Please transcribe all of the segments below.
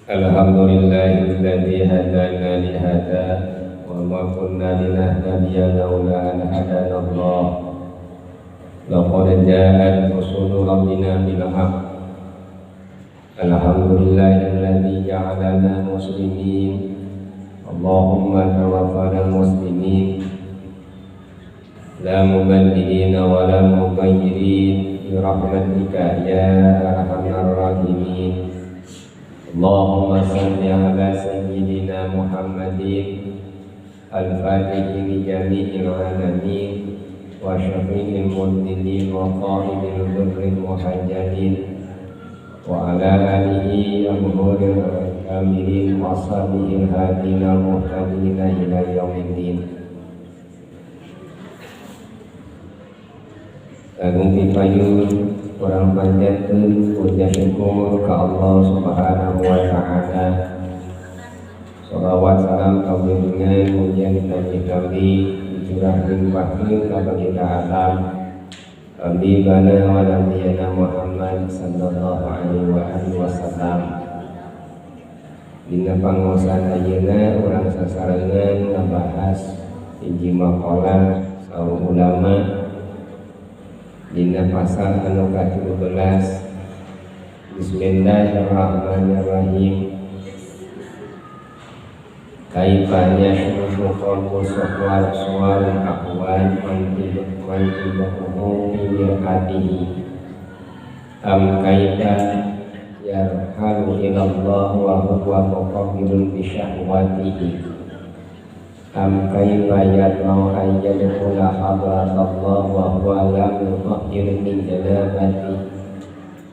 Alhamdulillahilladzi hadana li hadza wa ma kunna linahtadiya laula an hadana Allah. Laqad ja'at rusulu rabbina bil haqq. Alhamdulillahilladzi ja'alana muslimin. Allahumma tawaffana muslimin la mubaddilina wa la mughayyirin bi rahmatika ya arhamar rahimin. Allahumma salli ala sayyidina Muhammadin al-fatihi li jami'il alamin wa syafi'il mudlilin wa qa'idil ghurril muhajjalin wa ala alihi al-ghurril kamilin wa sahbihi al-hadina al-muhtadina ila yaumiddin. Agung pipayun urang panjatkeun puja syukur ka Allah Subhanahu wa taala. Shalawat salam kabulungan pujian kanjeng Nabi curah limpahkeun ka baginda alam habibana wa nabiyana Muhammad sallallahu alaihi wasallam. Dina pangaosan ayeuna urang sasarengan ngabahas hiji maqalah saur ulama dina pasal anu ka-17. Bismillahirrahmanirrahim. Kaifa yashruhu qalbu suwar suwarul aqwal mantibuhu fi mir'atihi am kaifa yarhalu ila Allah wa huwa muqabbilun bi syahwatihi am kaifa yatma'u an yadkhula hadratallah wa huwa lam yutahhir min janabati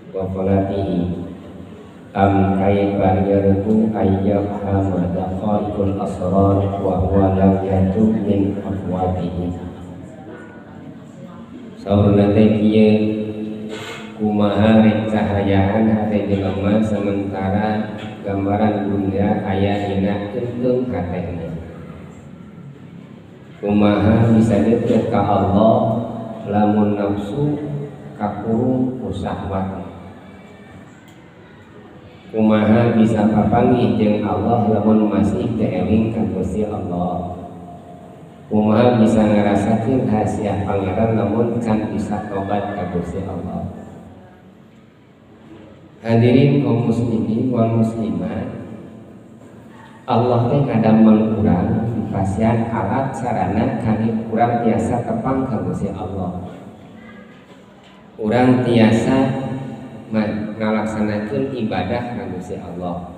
wa falatihi am kaifa yarju an yafhama daqaiqul asrar wa huwa lam yatub min afwatihi. Saurna teh kieu, kumaha rek cahayaan hate jelema sementara gambaran dunia aya dina keuteung hatena. Kumaha bisa deket ka Allah lamun nafsu kakurung ku syahwat. Kumaha bisa papanggih jeung Allah lamun masih teu eling ka Gusti Allah. Kumaha bisa ngarasakeun hasiah Pangeran lamun can bisa tobat ka Gusti Allah. Hadirin kaum muslimin wal muslimat, Allah teh ngadamel urang dipasihan alat sarana kangge urang tiasa tepang ka Gusti Allah. Urang tiasa ngalaksanakeun ibadah ka Gusti Allah.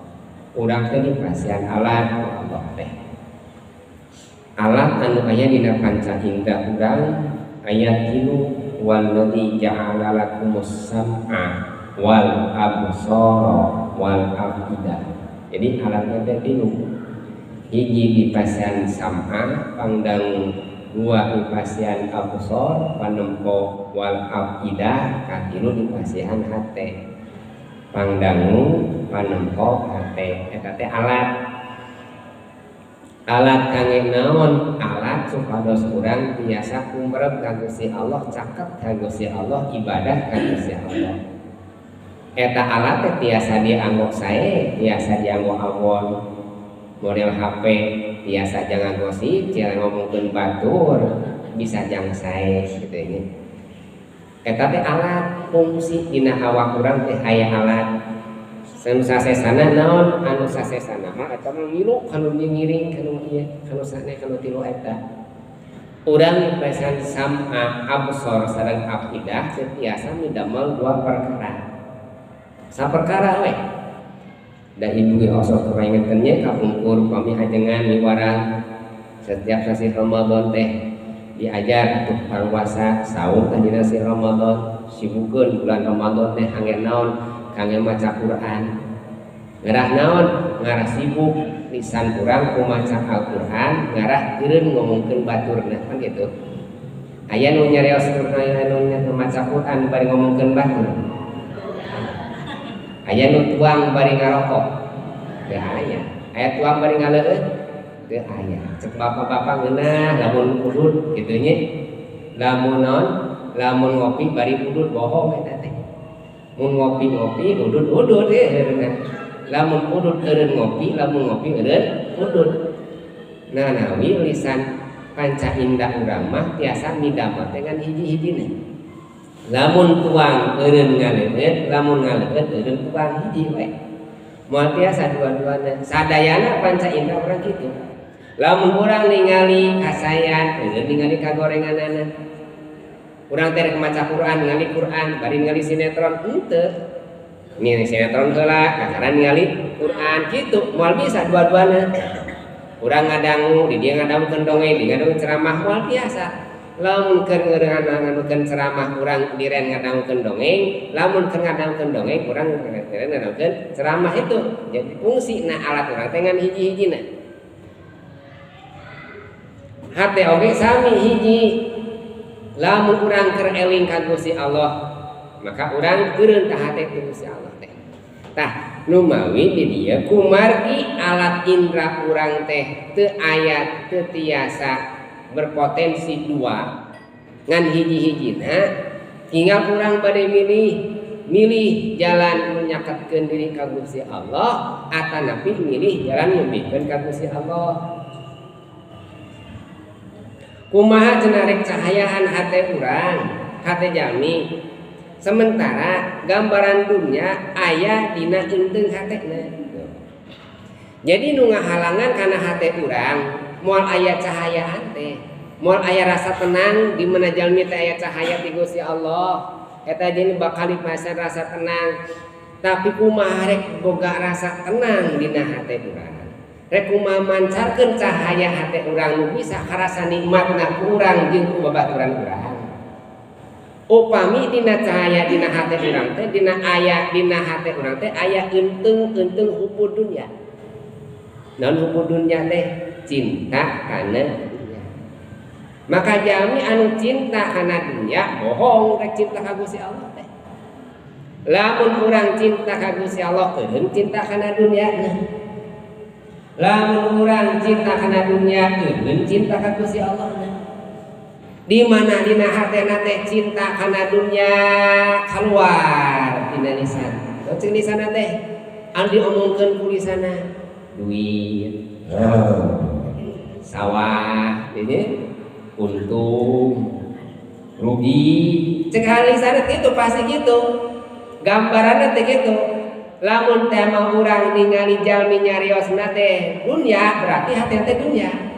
Urang teh dipasihan alat ku Allah teh. Alat anu aya dina panca indra urang aya 3, walladzi ja'ala lakumus sam'a wal absara wal afidah. Jadi alatnya teh 3. Hiji dipasihan sam'a pangdang, 2 dipasihan absar panempo, wal afidah, katilu dipasihan hate pangdangu panempo hate. Eta teh alat. Alat kangge naon? Alat supados urang tiasa kumrep ka Gusti Allah, caket ka Gusti Allah, ibadah ka Gusti Allah. Eta alat teh tiasa dianggo sae, tiasa dianggo awon. Model HP tiasa jangan gosip, jangan ngomongkeun batur, bisa jang sae gitu ini. Eta teh alat fungsi dina awak urang teh aya alat. Anu sasesana naon? Anu sasesana mah eta mah ngilu kanu ngiring kanu ieu kanu sane kanu tilu eta. Urang pesan sam'a absor sareng afidah tiasa midamel dua perkara. Saperkara we. Da ibu ge osok kaingetan nya kapungkur pami ajengan miwarang setiap sasi Ramadan teh diajar atuh parwasa saum teh dina si Ramadan, sibukeun bulan Ramadan teh angge naon? Kangge maca Quran. Ngarah naon? Ngarah sibuk lisan urang ku maca Al-Qur'an, ngarah eureun ngomongkeun baturna kan gitu. Aya nu nyarios anu maca Quran bari ngomongkeun batur. Aya nu tuang bari ngarokok. Teu aya. Aya tuang bari ngaleueut? Teu aya. Cek bapak-bapak ngeunah lamun udud kitu nya. Lamun naon? Lamun ngopi bari udud, bohong eta teh. Mun ngopi-ngopi udud-udud ya. Lamun udud eureun ngopi, lamun ngopi eureun udud. Nah, nawi lisan panca indra urang mah tiasa midamel dengan hiji-hijina. Lamun tuang eureun ngaleueut, lamun ngaleueut eureun tuang hiji we. Moal tiasa dua-duana. Sadayana panca indra urang kitu. Lamun urang ningali kasayan, eureun ningali kagorenganana. Urang teh rek maca Quran, ningali Quran, bari ningali sinetron henteu. Ningali sinetron heula, kakara ningali Quran kitu, moal bisa dua-duana. Urang ngadangu, di dieu ngadangukeun dongeng, di ngadangu ceramah moal tiasa. Lamun keur ngadangukeun ceramah urang diren ngadangukeun dongeng, lamun keur ngadangukeun dongeng urang diren ngadangukeun ceramah itu. Jadi fungsina alat urang teh ngan hiji-hijina. Hate oge sami hiji. Lamun urang keur eling ka Gusti Allah, maka urang eureun ka hate ku Gusti Allah teh. Tah, numawi di dieu kumargi alat indra urang teh teu aya teu tiasa berpotensi dua ngan hiji-hijina, tinggal urang bade milih jalan menyaketkeun diri ka Gusti Allah atanapi milih jalan nyebikeun ka Gusti Allah. Kumaha cenah rek cahayaan hate urang, hate jalmi. Sementara gambaran dunia aya dina eunteung hatena. Jadi nu ngahalangan kana hate urang moal aya cahayaan teh, moal aya rasa tenang di mana jalmi teh aya cahaya ti Gusti Allah. Eta jeung bakal dipasan rasa tenang. Tapi kumaha rek boga rasa tenang dina hate urang? Rek kumaha mancarkeun cahaya hate urang nu bisa karasa nikmatna ku urang jeung ku babaturan urang. Upami dina cahaya dina hate urang teh dina aya dina hate urang teh aya eunteung-eunteung hubud dunya. Naon hubud dunya teh? Cinta kana dunya. Maka jalmi anu cinta kana dunya bohong rek cinta ka Gusti Allah teh. Lamun urang cinta ka Gusti Allah eureun cinta kana dunya. Lamun urang cinta kana dunya eureun cinta ka Gusti Allah. Di mana dina hatena teh cinta kana dunya keluar dina lisan. Cing lisanna teh anu diomongkeun ku lisanna duit, sawah, ini untung, rugi. Cek lisanna teh itu pasti gitu. Gambaranna teh gitu. Lamun teh mah urang ningali jalmi nyariosna teh dunya, berarti hate teh dunya.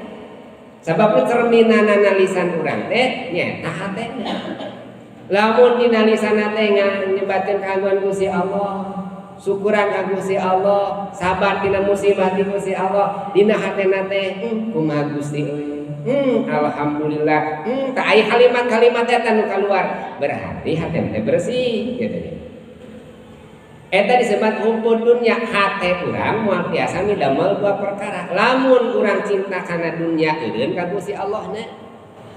Sabab cerminanana lisan urang teh nyaeta hatena. Lamun dina lisanna teh nyebatkeun kagungan Gusti Allah, syukuran ka Gusti Allah, sabar tina musibah ti Gusti Allah, dina hatena teh kumaha Gusti euy. Alhamdulillah. Tak aya kalimat-kalimat eta nu kaluar, berarti hatena teh bersih gitu. Eta disebut hubbud dunya. Hate urang moal tiasa midamel dua perkara. Lamun urang cinta kana dunya eureun ka Gusti Allahna.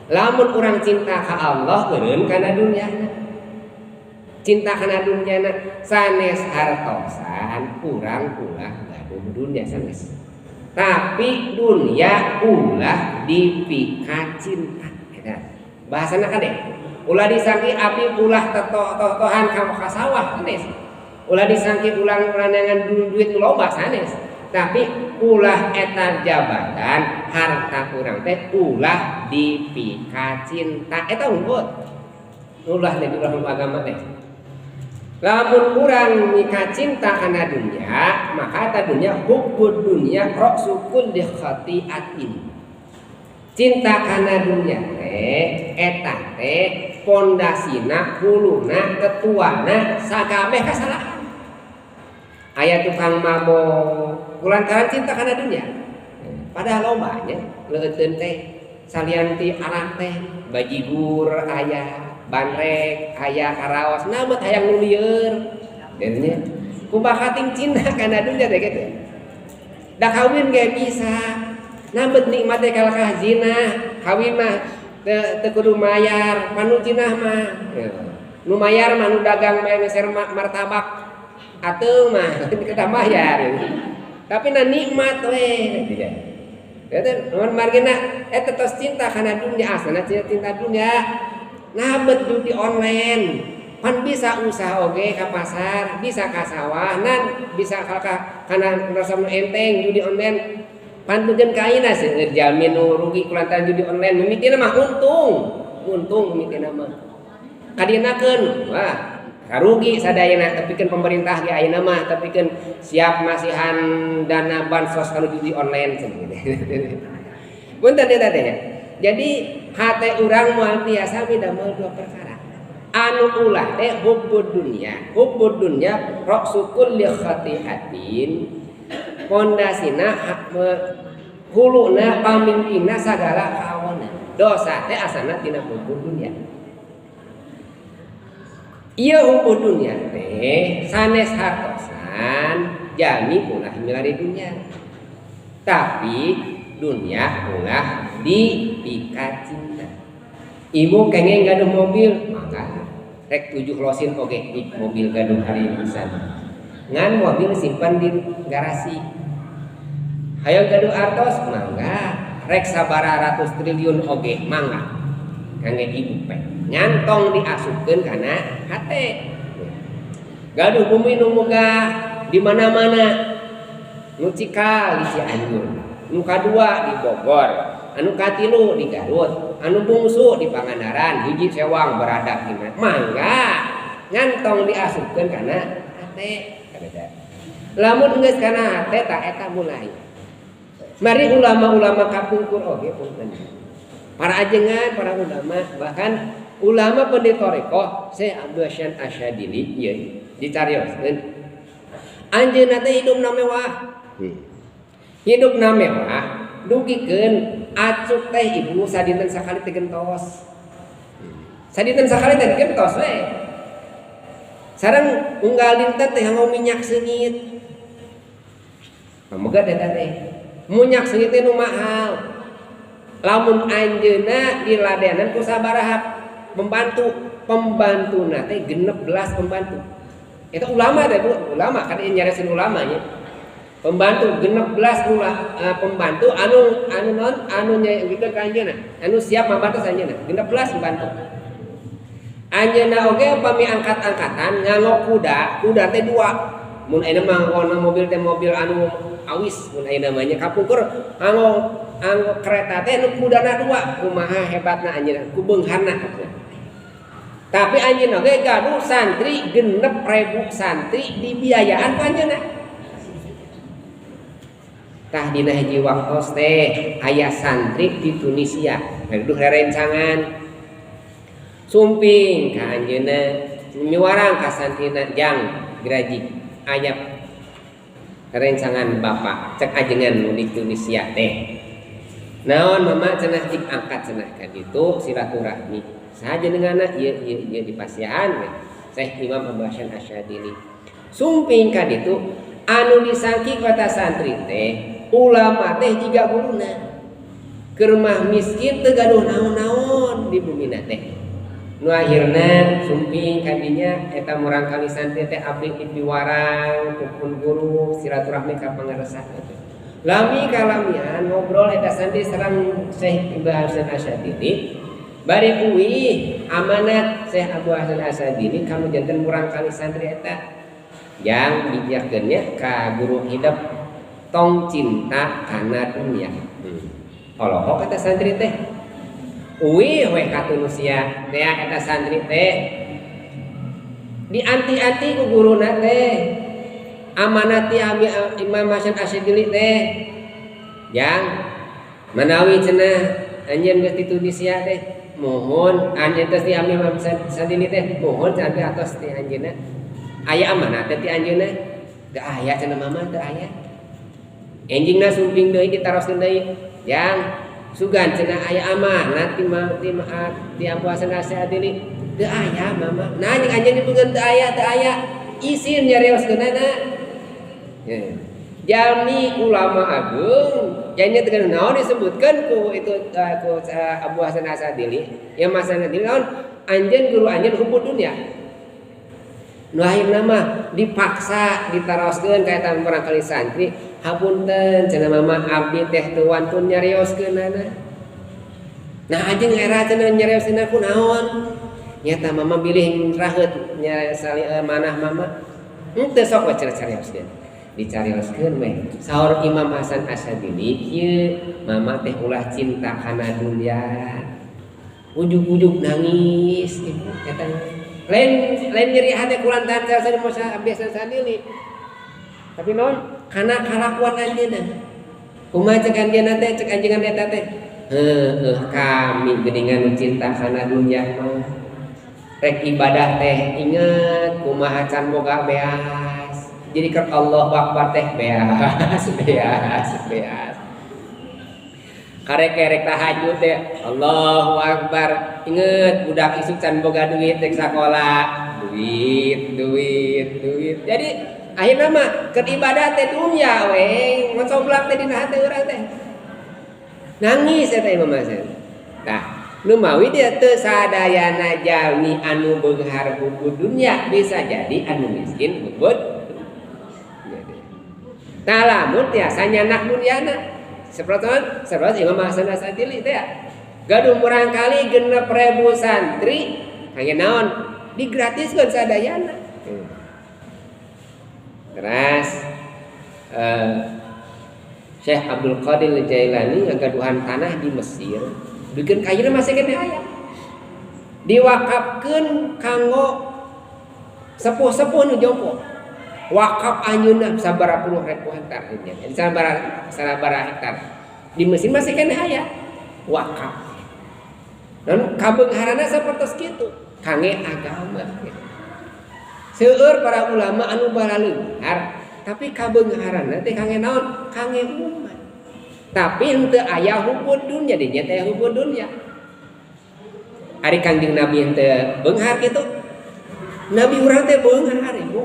Lamun urang cinta ka Allah eureun kana dunyana. Cinta kana dunyana sanes hartosan urang ulah gaduh dunya sanes. Tapi dunya ulah dipika cinta. Eta bahasana kade. Ulah disangki api ulah tetoh-tohan ka sawah sanes. Ulah disangki ulang ulangan duit loba sanes, tapi ulah eta jabatan harta urang teh ulah dipika cinta eta unggul. Ulah teh ulah agama teh. Lamun urang mika cinta kana dunya, maka eta dunya hubbud dunya ra'su kulli khati'atin. Cinta kana dunya teh eta teh pondasina huluna ketuana sakabeh kasalahan. Aya tukang mabok kulantaran cinta kana dunya. Padahal lobanya leuteun teh salian ti arak teh bajigur aya, bandrek aya, karaos nah bet hayang nu lieur. Deunya kubakating cinta kana dunya teh kitu. Da kawin ge bisa. Nah bet nikmat teh kalakah zina, kawin mah teu kudu mayar, panu jinah mah. Nu mayar mah nu dagang mah meser martabak. Atuh mah kita bayar. Tapi na nikmat we. Eta mun margina eta tos cinta kana dunya, asana cinta dunya. Nah bet judi online. Pan bisa usaha oge ka pasar, bisa ka sawah, nan bisa ka kana rasa nu enteng judi online. Pantukeun ka ayeuna seueur jalmi nu rugi kulantaran judi online, mimitina mah untung. Untung mimitina mah. Kadienakeun, wah, karugi sadayana tepikeun pemerintah ge ayeuna mah tepikeun siap masihan dana bansos kalau judi online cenah. Punten eta teh. Jadi hate urang moal tiasa midamel dua perkara. Anu ulah teh hubbud dunya. Hubbud dunya ra'su kulli khati'atin. Pondasina huluna pamimpinna sagala kaawona. Dosa teh asana tina hubbud dunya. Ieu hubbud dunya teh sanes hartosan jami ulah milari dunya. Tapi dunia ulah dipika cinta. Ibu kenging gaduh mobil, maka rek 7 losin oge di mobil gaduh hari pisan. Ngan mobil simpan di garasi. Hayang gaduh artos, mangga rek sabaraha ratus triliun oge mangga. Kangge ibu pe. Ngan tong diasupkeun kana hate. Gaduh bumi nu megah di mana-mana. Nu cikal di Cianjur, nu kadua di Bogor, anu katilu di Garut, anu bungsu di Pangandaran, hiji Sewang berada di mana. Mangga ngan tong diasupkeun kana hate. Lamun geus kana hate ta eta mulai. Mari ulama-ulama kapungkur oge punten. Para ajengan, para ulama, bahkan ulama pendiri thariqah Syekh Abdul Hasan Asy-Syadzili ieu dicarioskeun. Anjeunna teh hidupna mewah. Hidupna mewah dugikeun acuk teh ibu sadinten sakali teh gentos. Sadinten sakali teh gentos we. Sareng unggal dinten teh nganggo minyak seungit. Pamegat eta teh. Minyak seungit teh nu mahal. Lamun anjeunna diladenan ku sabaraha pembantu, pembantuna teh 16 pembantu. Itu ulama teh Bu, ulama kan ieu nyaresin ulama nya. Pembantu 16 pembantu anu anu non anu nya gitu ka anjeunna, anu siap mambantu anjeunna, 16 pembantu. Anjeunna oge upami angkat-angkatan nganggo kuda, kuda teh 2. Mun ayeuna mah nganggo mobil teh mobil anu awis mun ayeuna mah nya kapungkur nganggo anggo kereta teh nu kudana 2, kumaha hebatna anjeunna, ku beungharna. Tapi anjeunna oge gaduh santri 6.000 santri dibiayaan ku anjeunna. Tah dina hiji waktos teh aya santri di Tunisia, gaduh rerencangan. Sumping ka anjeunna nyuwarang ka santrina jang graji aya rerencangan bapak cek ajengan nu di Tunisia teh. Naon mama cenah cik angkat cenah ka ditu silaturahmi. Saha jenenganna ieu ieu ieu di pasihan we. Syekh Imam Abu Hasan Asy-Syadzili. Sumping ka ditu anu disangki kota santri teh ulama teh jiga guruna. Keur mah miskin teu gaduh naon-naon di bumina teh. Nu akhirna sumping kadinya eta murangkali santri teh abdi dipiwarang pun guru silaturahmi ka pangarsa teh. Lami kalamian ngobrol eta santri sareng Syekh Abu Hasan Asy-Syadzili. Bari uih amanat Syekh Abu Hasan Asy-Syadzili kamu janten murangkali santri eta yang dijakeunnya ka guru hidup tong cinta kana dunia. Olohok eta santri teh. Uih we ka Tunisia teh eta santri teh dianti-anti ku guruna teh amanat ti Imam Hasan Asy-Syadzili teh yang manawi cenah anjeun geus di Tunisia teh mohon anjeun teh ti Imam Syadzili teh mohon sampai atos ti anjeunna aya amanat teh ti anjeunna teu aya cenah mama teu aya enjingna sumping deui ditaroskeun deui yang sugan cenah aya amanat ti ti ti Abu Hasan Asy-Syadzili teu aya mama nah jeung anjeun dipeungeun teu aya teu aya isin nyarioskeunana. Jalmi ulama agung jadinya tekan naon disebutkan ku itu ku Abu Hasan Asy-Syadzili ya Mas Hasan naon anjeun guru anjeun hubbud dunya nu akhirna mah dipaksa ditaroskeun ka eta barangkali santri hapunten cenah mama abdi teh teu wantun nyarioskeunana. Nah anjeun era cenah nyarioskeunana ku naon Nyata mama bilih raheut nya sali manah mama. Henteu sok we carioskeun. Dicarioskeun we. Saur Imam Hasan Asyadzili kieu, mama teh ulah cinta kana dunya. Ujug-ujug nangis ibu eta. Lain lain nyeri hate kulantaran saya Imam Hasan Asyadzili. Tapi naon? Kana kalakuan anjeunna. Kumaha cek anjeunna teh, cek anjeunna eta teh? Heueuh, kami geuningan cinta kana dunya mah. Rek ibadah teh inget kumaha can boga beas. Jadi keur Allahu Akbar teh beas, beas, beas. Karek-kerek tahajud teh Allahu Akbar, inget budak isuk can boga duit rek sakola, duit, duit, duit. Jadi akhirna mah keur ibadah teh dunya we, ngocoblak teh dina hate urang teh. Nangis eta Imam Hasan. Tah, nu mawi dia teu sadayana jalmi anu beunghar hubud dunya bisa jadi anu miskin hubud. Tah lamun tiasa nyanak dunyana. Seperti seperti Imam Hasan Asyadzili teh gaduh murangkali 6.000 santri kangge naon? Digratiskeun sadayana. Terus Syekh Abdul Qadir Jailani ngagaduhan tanah di Mesir, bikin kayana masih kene aya. Diwakafkeun kanggo sepuh-sepuh nu jompo. Wakaf anjeunna sabaraha puluh ribu hektar nya. Sabaraha sabaraha hektar. Di Mesir masih kene aya wakaf. Dan kabeungharana sapertos kitu, kangge agama gitu. Seueur para ulama anu baraleunghar, tapi kabeungharanna teh kangge naon? Kangge umat. Tapi henteu aya hubud dunya, dinya teh hubud dunya. Ari Kangjeng Nabi henteu beunghar kitu. Nabi urang teh beunghar ibu.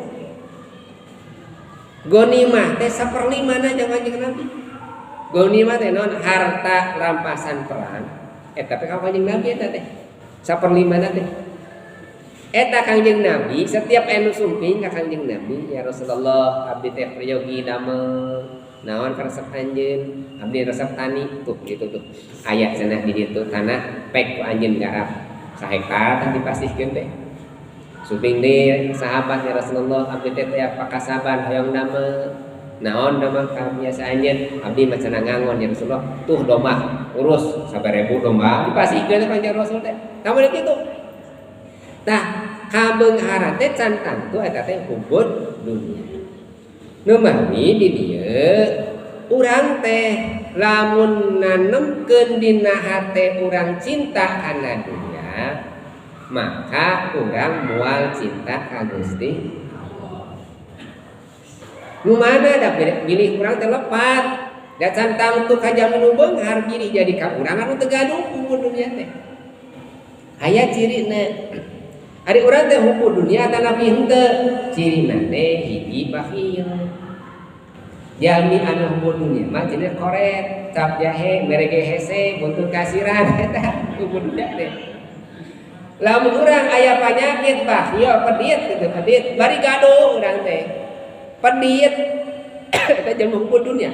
Gonimah teh saperlimana jeung Kangjeng Nabi. Gonimah teh naon? Harta rampasan perang. Eta teh ka Kangjeng Nabi eta teh. Saperlimana teh. Eta Kangjeng Nabi setiap anu sumping ka Kangjeng Nabi, ya Rasulullah abdi teh peryogi damel naon karesep anjeun, abdi resep tani tuh gitu tuh. Aya cenah di ditu tanah pek ku anjeun garap sahektar tah dipasihkeun teh. Sumping deui sahabat ya Rasulullah abdi teh teh pakasaban hoyong damel naon damel kabiasa anjeun, abdi mah cenah ngangon ya Rasulullah tuh domba urus 1.000 domba dipasihkeun teh Kangjeng Rasul teh. Tah kitu. Tah kabeungharan teh can tangtu eta teh hubud dunia. Nu mawi di dieu urang teh lamun nanemkeun dina hate urang cinta kana dunia, maka urang moal cinta ka Gusti Allah. Nu mana da bilih urang teh lepat, da can tangtu ka jalmi nu beunghar bilih jadi ka urang anu teu gaduh hubud dunia teh. Aya cirina. Ari urang teh hubud dunia atanapi henteu? Cirina teh hiji bakhil. Jalmi anu hubud dunia mah cenah koret, cap jahe, merege hese, buntut kasiran eta hubud dunia teh. Lamun urang aya panyakit bakhil, pedit gitu, pedit, bari gaduh urang teh. Pedit eta jalmi hubud dunia.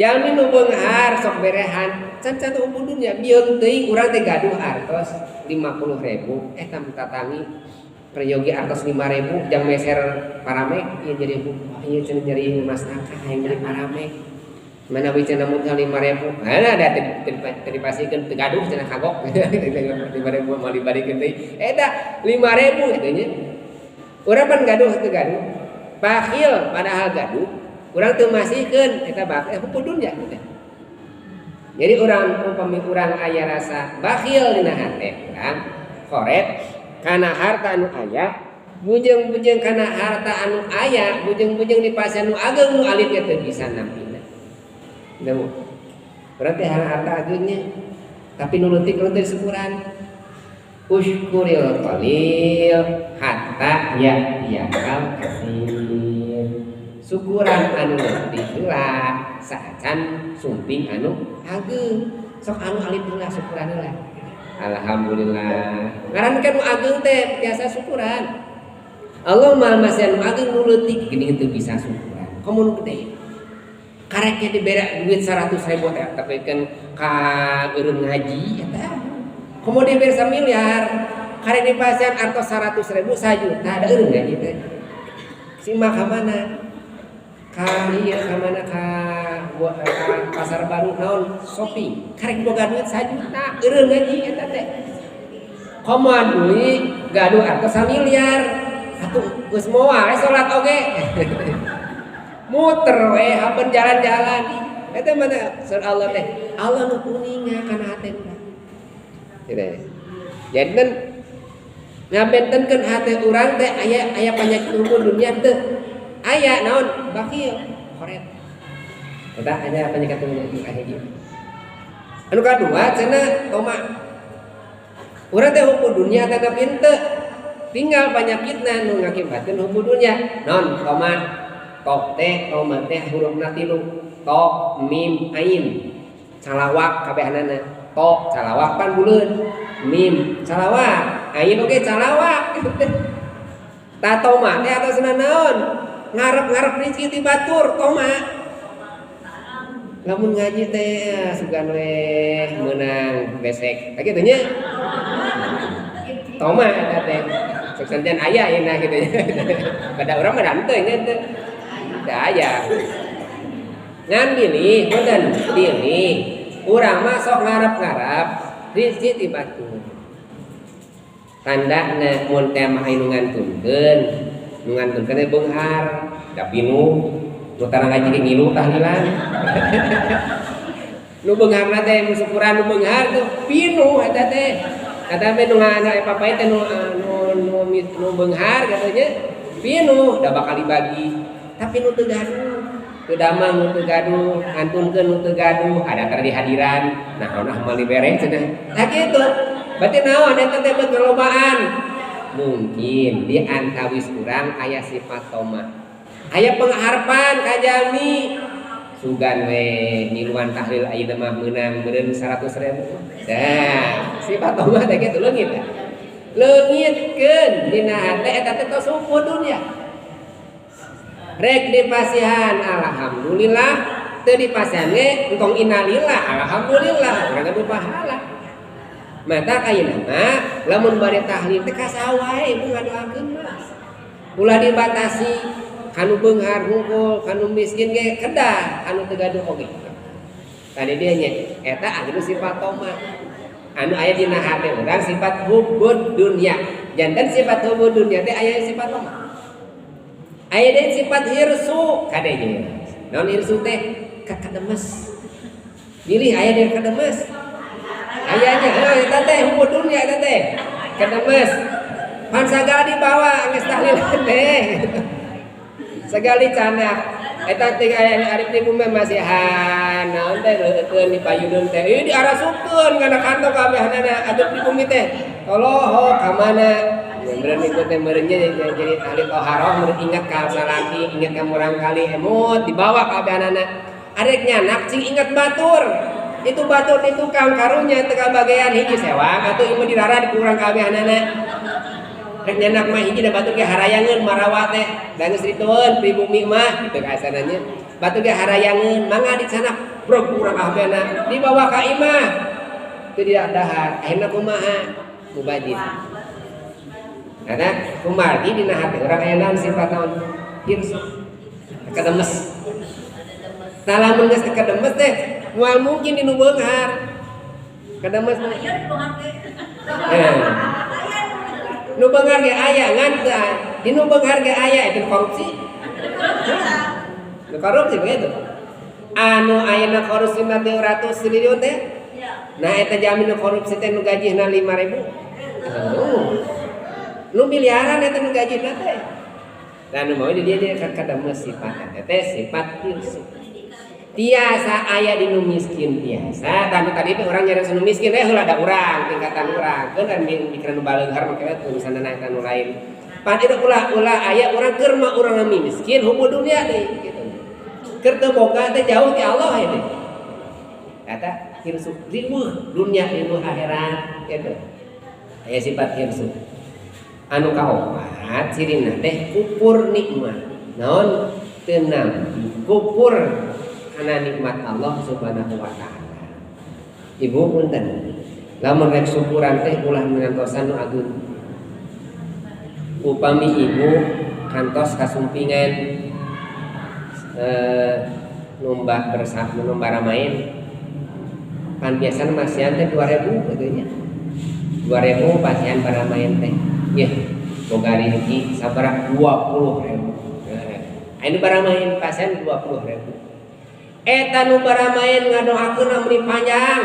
Jalmi nu beunghar sok berehan, can can hubud dunia, bieung teuing urang teh gaduh artos 50.000 eta tatangi peryogi artos 5.000 jang meser paramek ieu jadi ieu cenah nyeri masyarakat hayang jadi paramek. Mana we cenah modal 5.000. Nah, da teu dipasihkeun teu gaduh cenah kagok. 5.000 moal dibalikeun deui. Eta 5.000 kitu nya. Urang pan gaduh teu gaduh. Bakhil padahal gaduh, urang teu masihkeun eta bakhil hubud dunya kitu. Jadi urang upami urang aya rasa bakhil dina hate urang koret kana harta anu aya, bujeng-bujeng kana harta anu aya, bujeng-bujeng di pasien nu ageng nu alit ge teu bisa nampina. Nemu. Berarti harta agengnya tapi nu leutik urang teh syukuran. Usykuril qalil hatta ya'tiyakal katsir. Syukuran anu leutik heula saacan sumping anu ageng. Sok anu alit heula syukuran heula. Alhamdulillah. Ngaran kan nu ageng teh biasa syukuran. Allah mah masih anu ageng nu leutik geuning teu bisa syukuran. Komo nu gede. Kareknya dibere duit 100.000 teh tapi kan ka eureun ngaji eta. Komo dibere samiliar kare dipasihan artos 100.000 sajuta da eureun ngaji teh. Si mah ka mana? Ka ieu ka mana ka pasar baru naon shopping. Karek boga duit sajuta eureun ngaji eta teh. Komo deui gaduh artos samiliar atuh geus moal we salat oge. Muter we hapen jalan-jalan. Eta mana sur Allah teh. Allah nu kuninga kana hate urang. Gitu. Jadi kan ngabentenkeun hate urang teh aya panyakit umum dunia teh. Aya naon bakil koret. Eta aya panyakit umum kahiji. Anu kadua cenah toma. Urang teh hukum dunia teh henteu. Tinggal panyakitna nu ngakibatkeun hukum dunia. Naon toma. Tok teh toma teh hurufna tilu. To mim ain. Calawak kabehanana. To calawak pan buleun. Mim calawak, ain oge calawak. Ta toma teh atasna naon? Ngarep-ngarep rezeki ti batur toma. Lamun ngaji teh sugan we meunang besek. Tah kitu nya. Toma eta teh. Sok sanajan aya ayeuna kitu nya. Pada urang mah henteu nya teu. Teu aya. Ngan bilih punten, bilih urang mah sok ngarep-ngarep rezeki ti batur. Tandana mun teh mah anu ngantunkeun, nu ngantunkeun teh beunghar, da pinuh, nu tara ngaji ge ngilu tahlilan. Nu beungharna teh nu syukuran nu beunghar tuh pinuh eta teh. Eta teh nu anu papai teh nu nu nu nu beunghar katanya pinuh da bakal dibagi. Tapi nu teu gaduh, teu damang nu teu gaduh, ngantunkeun nu teu gaduh, ada tara dihadiran, naon ah moal dibere cenah. Tah kitu. Berarti naon eta teh beut ngalobaan. Mungkin di antawis urang aya sifat toma. Aya pengharapan ka jalmi. Sugan we ngiluan tahlil ayeuna mah meunang meureun 100.000. Dah, sifat toma teh kitu leungit teh. Leungitkeun dina hate eta teh tos hukum dunya. Rek dipasihan alhamdulillah, teu dipasihan ge entong innalillah alhamdulillah, urang gaduh pahala. Mata ayeuna mah lamun bade tahlil teh kasawae ibu ngadoakeun mah. Ulah dibatasi kanu beunghar hungkul, kanu miskin ge kedah, anu teu gaduh oge. Tadi dia nya eta anu sifat toma. Anu aya dina hate urang sifat hubbud dunya. Janten sifat hubbud dunya teh aya sifat toma. Aya deui sifat hirsu kade nya. Naon hirsu teh? Kakademes. Bilih aya deui kademes. Ayanya eta teh hubbud dunya eta teh. Kademes. Pan sagala dibawa geus tahlilan teh. Sagali canak eta teh aya arif di bumi masihan naon teh leukeun di payudun teh ieu diarasupkeun kana kantong kabehanana atuh di bumi teh toloho ka mana meureun ikut teh meureun jadi ahli toharoh meureun ingat ka salaki ingat ka murang kali emut dibawa kabehanana arek nyanak cing ingat batur itu batur di tukang karunya teu kabagean hiji sewang atuh ieu mah dirara dikurang kabehanana rek nyanak mah hiji da batur ge harayangeun marawa teh da geus ditueun pribumi mah kitu kasananya batur ge harayangeun mangga dicanak brog urang kabehna dibawa ka imah teu didahar akhirna kumaha mubajir karena kumargi dina hati urang aya naon sifat naon hirsu kademes tah lamun geus kademes teh moal mungkin dinu beunghar kademes mah nu beunghar ge aya ngan teu di nu beunghar ge aya itu korupsi. Nu korupsi begitu. Anu ayeuna korupsi mah 300 triliun teh. Nah eta jamin nu korupsi teh nu gajihna 5.000. Nu miliaran eta nu gajihna teh. Dan nu mau di dia dia kademes sifat eta teh sifat hirsu. Tiasa aya di nu miskin tiasa. Tah nu tadi teh urang nyari nu miskin teh heula da urang tingkatan urang. Keun kan mikiran nu baleunghar mah kewe urusanna eta nu lain. Pan itu ulah aya urang keur mah urang miskin hubu dunia deui kitu. Keur teu boga teh jauh ti Allah ieu teh. Eta hirsu riweuh dunia riweuh akhirat kitu. Aya sifat hirsu. Anu kaopat cirina teh kufur nikmat. Naon teu nampi kufur kana nikmat Allah Subhanahu wa taala. Ibu punten. Lamun rek syukuran teh ulah ngantosan nu ageung. Upami ibu kantos kasumpingan numbah bersama numbah ramain pan biasana masihan teh 2000 kitu nya. 2000 pasihan baramain teh. Yeuh, boga rezeki sabaraha 20.000. Anu baramain pasihan 20.000. Eta nu baramain ngadoakeun meni panjang.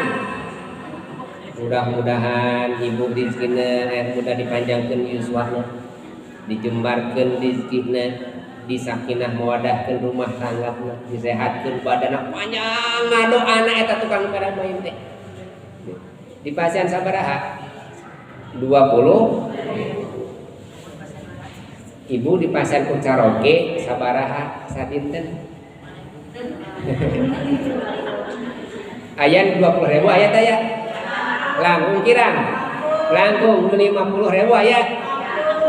Mudah-mudahan ibu rezekina mudah dipanjangkeun yuswana, dijembarkeun rezekina, disakinah mawadahkeun rumah tanggana, disehatkeun badanna panjang ngadoana eta tukang baramain teh. Di pasihan sabaraha? 20. Ibu di pasihan ku caroge sabaraha sadinten? Ayan 20.000 aya teh ya? Langkung kirang. Langkung 50.000 aya.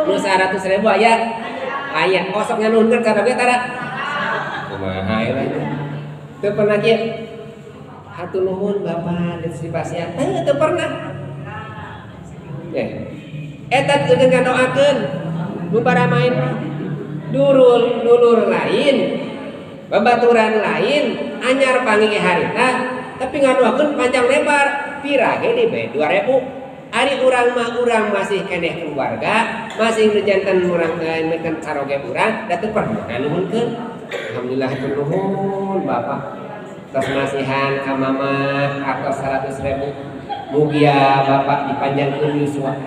Nu 100.000 aya. Aya osok nganuhunkeun caroge tara? Kumaha eta? Teu pernah kieu. Hatur nuhun Bapak di pasihan. Teu pernah. Eta teu ngadoakeun nu baramain dulur dulur lain, babaturan lain, anyar panggih harita tapi ngadoakeun panjang lebar pirage di 2000. Ari urang mah urang masih keneh keluarga, masih nu janten urang meukeun caroge urang, da teu pernah nganuhunkeun. Alhamdulillah hatur nuhun Bapak. Tos masihan ka mama artos 100.000. Mugia Bapak dipanjangkeun yuswa.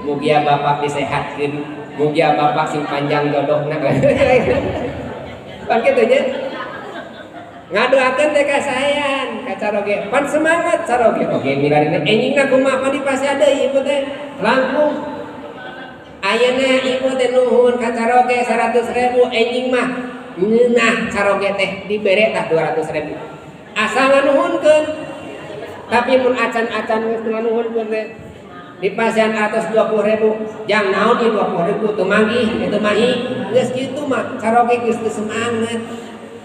Mugia Bapak disehatkeun. Mugia Bapak sing panjang jodohna. Pan kitu nya. Ngadoakeun teh ka saean, ka caroge. Pan semangat caroge. Oge milarina enjingna kumaha pan dipasihan deui ibu teh. Langkung ayeuna ibu teh nuhun ka caroge 100.000 enjing mah ngeunah caroge teh dibere tah 200.000. Asal nganuhunkeun. Tapi mun acan-acan geus nganuhunkeun teh di pasihan atas 20.000, jang naon ieu 20.000 teu manggih, teu mahi, geus kitu mah caroge geus teu semangat.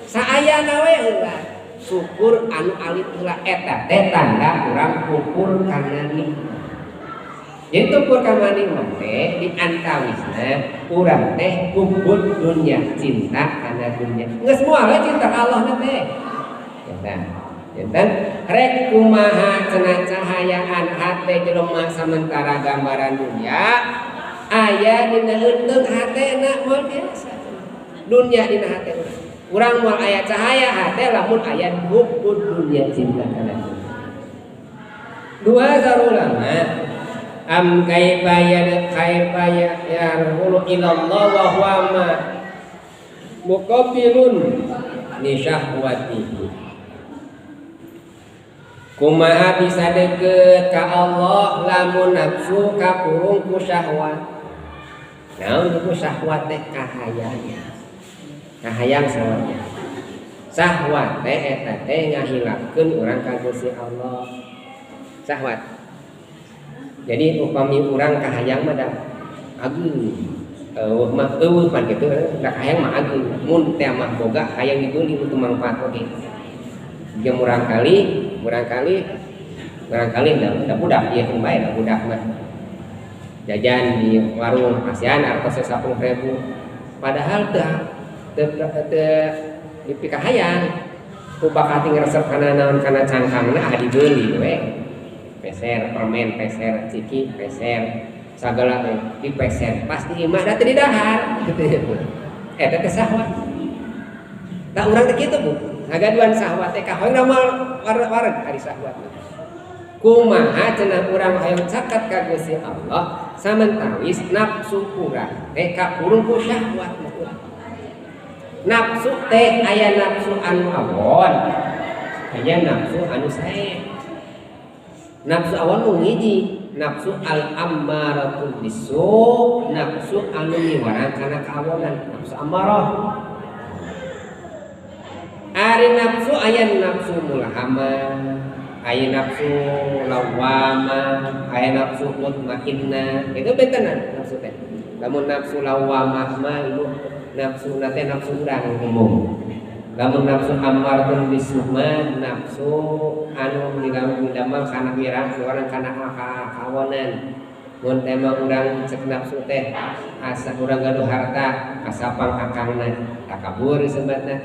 Saayana we heula syukur anu alit heula eta teh tanda urang kufur kana nikmat. Jadi kufur kana nikmat teh di antawisna urang teh kubur dunya, cinta kana dunya. Geus moal we cinta ka Allah na teh. Eta. Janten rek kumaha cenah cahayaan hate jelema samentara gambaran dunia aya dina eunteung hatena moal biasa. Dunia dina hate urang. Urang moal aya cahaya hate lamun aya hubbud dunya cinta kana dunya. Dua ulama am kaifa ya kaifa yarhulu ila Allah wa huwa ma muqabilun li syahwatihi. Kumaha bisa deket ka Allah lamun nafsu kapurung ku syahwat. Naon ku syahwat teh kahayang. Kahayang sawatnya. Syahwat teh eta teh ngahilangkeun urang ka Gusti Allah. Syahwat. Jadi upami urang kahayang mah da ageung. Eueuh mah eueuh pan kitu da kahayang mah ageung. Mun teh mah boga hayang dibeuli mun teu mangfaat oge. Jeung murangkali da budak ieu keun bae da budak mah. Jajan di warung pasihan artos 10.000. Padahal teu dipikahayang. Ku bakati ngresep kana naon kana cangkangna ah dibeuli we. Peser permen, peser ciki, peser sagala teh dipeser. Pas di imah da teu didahar kitu. Eta teh syahwat. Da urang teh kitu Bu. Ngagaduhan syahwat teh kahoyong moal wareg ari syahwat. Kumaha cenah urang hoyong caket ka Gusti Allah samentawis nafsu urang teh kapurung ku syahwat urang. Nafsu teh aya nafsu anu awon, aya nafsu anu sae. Nafsu awon nu hiji, nafsu al-ammaratul bisu, nafsu anu miwarang kana kaawonan, nafsu ammarah. Ari nafsu aya nafsu mulhamah, aya nafsu lawamah, aya nafsu mutmainnah. Itu bentenan nafsu teh. Lamun nafsu lawamah mah ibu nafsu na teh nafsu urang umum. Lamun nafsu ammaratun bisu'ma nafsu anu midamel kana wirang urang kana kawonan. Mun tema urang cek nafsu teh asa urang gaduh harta asa pangakangna takabur sebatna.